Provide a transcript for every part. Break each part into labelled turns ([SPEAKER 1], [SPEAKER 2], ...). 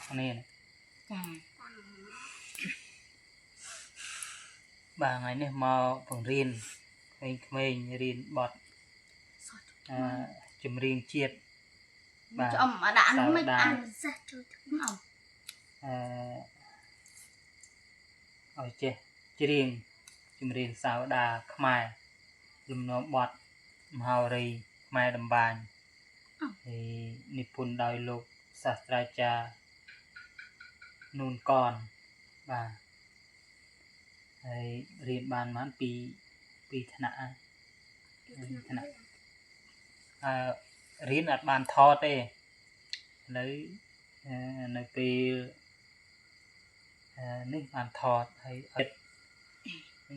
[SPEAKER 1] គ្នាណា
[SPEAKER 2] ចា
[SPEAKER 1] បាទថ្ងៃនេះមកបង្រៀនក្មេងៗរៀនបទអឺចម្រៀងជាតិបាទ
[SPEAKER 2] ចំអត់ដាក់អានោះមិនអាន
[SPEAKER 3] សិស្សចូល
[SPEAKER 2] អម
[SPEAKER 1] អឺឲ្យចេះច្រៀងចម្រៀងសាវតាខ្មែរលំនាំបទមហោរីខ្មែរតំបាញហើយនិពន្ធដោយលោកសាស្ត្រាចារ្យនូនកនបាទហើយរៀនបានប៉ុន្មានពីថ្នាក់ហ៎ថ្នាក់អឺរៀនអត់បានថតទេឥឡូវនៅពេលនេះបានថតហើយអត់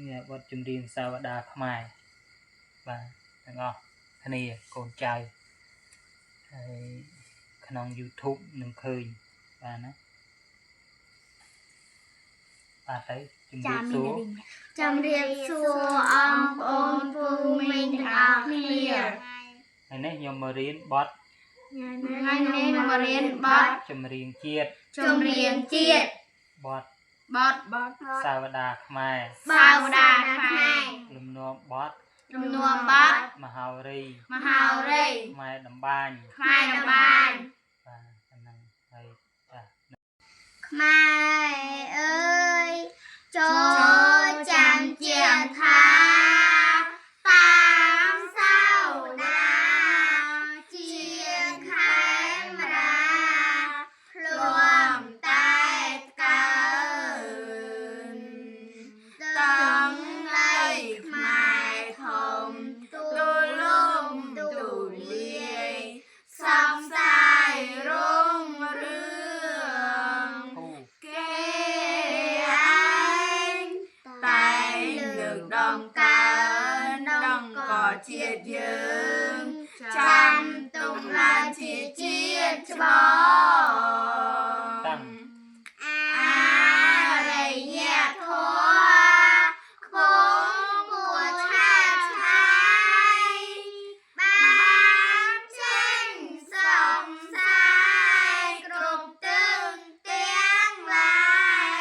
[SPEAKER 1] នេះបទចម្រៀងសាវតាខ្មែរបាទទាំងអស់គ្នាកូនចៅហើយក្នុង YouTube នឹងឃើញបាទណាបាទទៅជំរាបសួរ
[SPEAKER 3] ជំរាបសួរអង្គប្អូនពូមីងទាំងអស់គ្នា
[SPEAKER 1] ថ្ងៃនេះខ្ញុំមករៀនបទ
[SPEAKER 3] ថ្ងៃនេះមករៀនបទ
[SPEAKER 1] ចម្រៀងជាតិ
[SPEAKER 3] ចម្រៀងជាតិ
[SPEAKER 1] បទ
[SPEAKER 3] បទ
[SPEAKER 2] បត់
[SPEAKER 1] សាវតាខ្មែរ
[SPEAKER 3] សាវតាខ្មែរ
[SPEAKER 1] លំនាំបទ
[SPEAKER 3] លំនាំបទ
[SPEAKER 1] មហោរី
[SPEAKER 3] មហោរី
[SPEAKER 1] ខ្មែរតំបាញ
[SPEAKER 3] ខ្មែរតំបាញ
[SPEAKER 1] បាទហ្នឹងហើយចា
[SPEAKER 3] ខ្មែរអើយចូលចាំជាងថាតាមសាវតាជាខេមរាធ្លំតែកើន តងលៃខ្មែរធំទូលំទូលាយសំសាយរុងរឿង
[SPEAKER 1] ធូ
[SPEAKER 3] គេឯងតែលើកដងកើនដងកជាតិយើងចាំទុំឡើងជាជាតិច្បង
[SPEAKER 1] តាំង
[SPEAKER 3] អារិយធម៌ខ្ពងពួរឆាតឆាយបានចេញសង្សាយគ្រប់ទិសទាំងឡា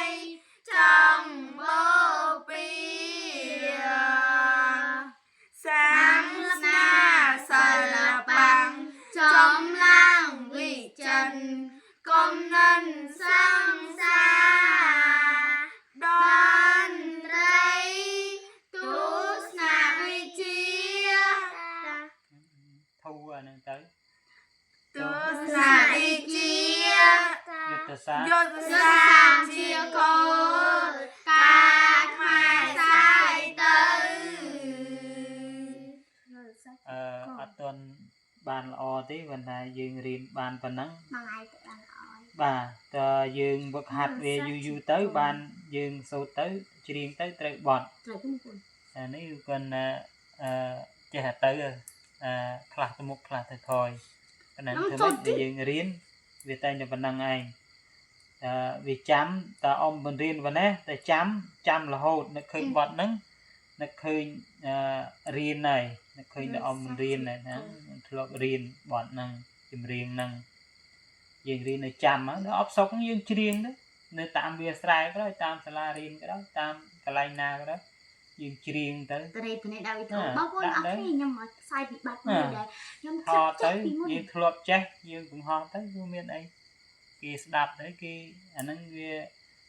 [SPEAKER 3] យចង់បូព៌ា
[SPEAKER 4] សាំ
[SPEAKER 3] សាសនាសិល្បាំងចំឡើងវិចិនគំនិនសង្សារតន្ត្រីទស្សនវិជ្ជា
[SPEAKER 1] ធូអាហ្នឹងទៅ
[SPEAKER 4] ទស្ស
[SPEAKER 3] ទស្ស
[SPEAKER 4] ន
[SPEAKER 3] នវិជ្ជា
[SPEAKER 1] យុទ្ធសាស្ត្រ
[SPEAKER 4] យុទ្ធ
[SPEAKER 3] យុទ្ធ
[SPEAKER 4] សា
[SPEAKER 3] សា
[SPEAKER 4] ស្ត្រ
[SPEAKER 3] ស្ត្រជាគោលការខ្មែរសាយទៅ
[SPEAKER 1] អឺអត់ទាន់បានល្អទេប៉ុន្តែយើងរៀនបានប៉ុណ្ណឹង
[SPEAKER 3] មួយថ្ងៃទៅបានល្អ
[SPEAKER 1] បាទតើយើងវឹកហាត់វាយូរយូរទៅបានយើងសូត្រទៅច្រៀងទៅត្រូវបត់
[SPEAKER 2] ត្រូវទេបង
[SPEAKER 1] អានេះគឺគាត់ថាអឺចេះតែទៅអឺខ្លះទៅមុខខ្លះទៅក្រោយប៉ុណ្ណឹងធ្វើម៉េចដែលយើងរៀនវាតែងតែប៉ុណ្ណឹងឯងអឺវាចាំតើអ៊ំបង្រៀនប៉ុណ្ណេះតែចាំចាំរហូតនឹកឃើញបត់ហ្នឹងនឹកឃើញអឺរៀនហើយនឹកឃើញតែអ៊ំបង្រៀនហើយណាធ្លាប់រៀនបត់ហ្នឹងចម្រៀងហ្នឹងយើងរៀននៅចាំហ្នឹងដល់អបសុកយើងច្រៀងទៅនៅតាមវាលស្រែក៏ដោយតាមសាលារៀនក៏ដោយតាមកន្លែងណាក៏ដោយយើងច្រៀងទៅ
[SPEAKER 2] តរេភ្នែកដល់វីដេអូបងប្អូនអរគ្នាខ្ញុំមកផ្សាយពីបាត់មួយដែរខ្ញុំ
[SPEAKER 1] ថតទៅ
[SPEAKER 2] ចេះពីមុន
[SPEAKER 1] យើងធ្លាប់ចេះយើងបង្ហោះទៅវាមានអីគេស្ដាប់ទៅគេអាហ្នឹងវា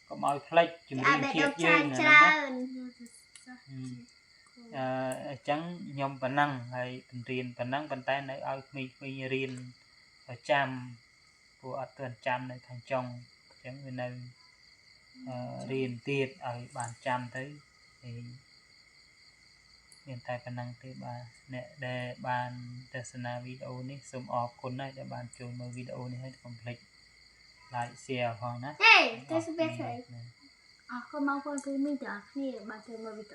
[SPEAKER 1] កុំឲ្យភ្លេចជំ
[SPEAKER 3] អា
[SPEAKER 1] រាប
[SPEAKER 3] បេដ
[SPEAKER 1] ជាតិយើង
[SPEAKER 3] កច្រើន
[SPEAKER 1] អាហ្នឹងណា
[SPEAKER 3] ច្រើន
[SPEAKER 1] អឺអញ្ចឹងខ្ញុំប៉ុណ្ណឹងហើយបង្រៀនប៉ុណ្ណឹងប៉ុន្តែនៅឲ្យក្មេងៗរៀនប្រចាំព្រោះអត់ទាន់ចាំនៅខាងចុងអញ្ចឹងវានៅអឺរៀនទៀតឲ្យបានចាំទៅហើយមានតែប៉ុណ្ណឹងទេបាទអ្នកដែលបានទស្សនាវីដេអូនេះសូមអរគុណណាស់ដែលបានចូលមើលវីដេអូនេះហើយកុំភ្លេច like share ផងណា
[SPEAKER 3] ហេទៅស្ពះស្អី
[SPEAKER 2] អរគុណបងប្អូនពូមីងទាំងអស់គ្នាបានចូលមើលវីដេអូ